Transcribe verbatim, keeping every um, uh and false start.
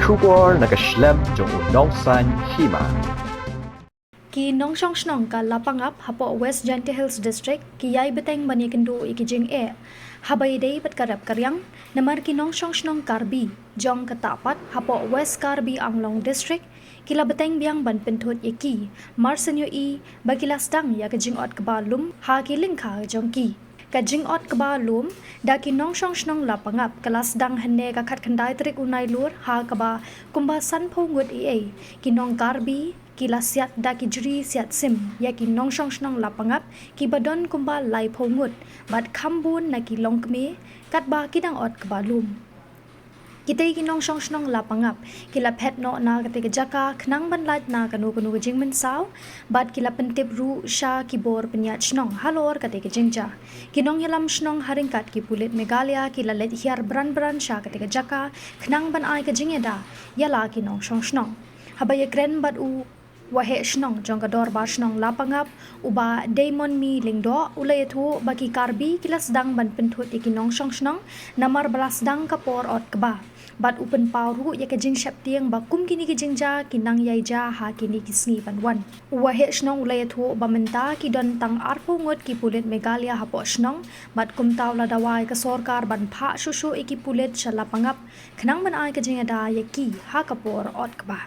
Khubor na ka shlem jong u Nongsaiñ Hima. Ki nongshong shnong ka Lapangap hapoh West Jaintia Hills District ki ïai bteng ban ïakynduh ïa ki jingeh haba ïadei bad ka rep ka riang, namar ki nongshong shnong Karbi jong ka Tahpat hapoh West Karbi Anglong District ki la bteng biang ban pynthut ïa ki, mar shen ïohi ba ki la sdang ïa ka jingot kba lum ha ki lyngkha jong ki. Ka jingot kba lum da ki nongshong shnong Lapangap ka la sdang hynne ka khatkhyndai tarik u Nailur, ha kaba kumba sanphew ngut eiei ki nong Karbi ki la siat da ki jri siat sim ïa ki nongshong shnong Lapangap kiba don kumba laiphew ngut, bad kham bun na ki longkmie katba ki dang ot kba lum. Kitei ki nongshong shnong Lapangap ki la phet noh na katei ka jaka khnang ban lait na kano kano ka jingmynsaw, bad ki la pyntip ruh sha ki bor pynïaid shnong halor katei ka jingjia. Ki nongïalam shnong ha ryngkat ki pulit Meghalaya ki la leit hiar bran bran sha katei ka jaka khnang ban ai ka jingïada ïa la ki nongshong shnong. Haba ïakren bad u waheh shnong jong ka dorbar shnong Lapangap, u Bah Deimonmi Lyngdoh, u la ïathuh ba ki Karbi ki la sdang ban pynthut ïa ki nongshong shnong namar ba la sdang ka por ot kba. Bad u pynpaw ruh ïa ka jingsheptieng ba kum kine ki jingjia ki nang ïai jia ha kine ki sngi ban wan. U waheh shnong u la ïathuh ba mynta ki don tang arphew ngut ki pulit Meghalaya hapoh shnong, bad kumta u la dawa ïa ka sorkar ban phah shuh shuh ïa ki pulit sha Lapangap khnang ban ai ka jingïada ïa ki ha ka por ot kba.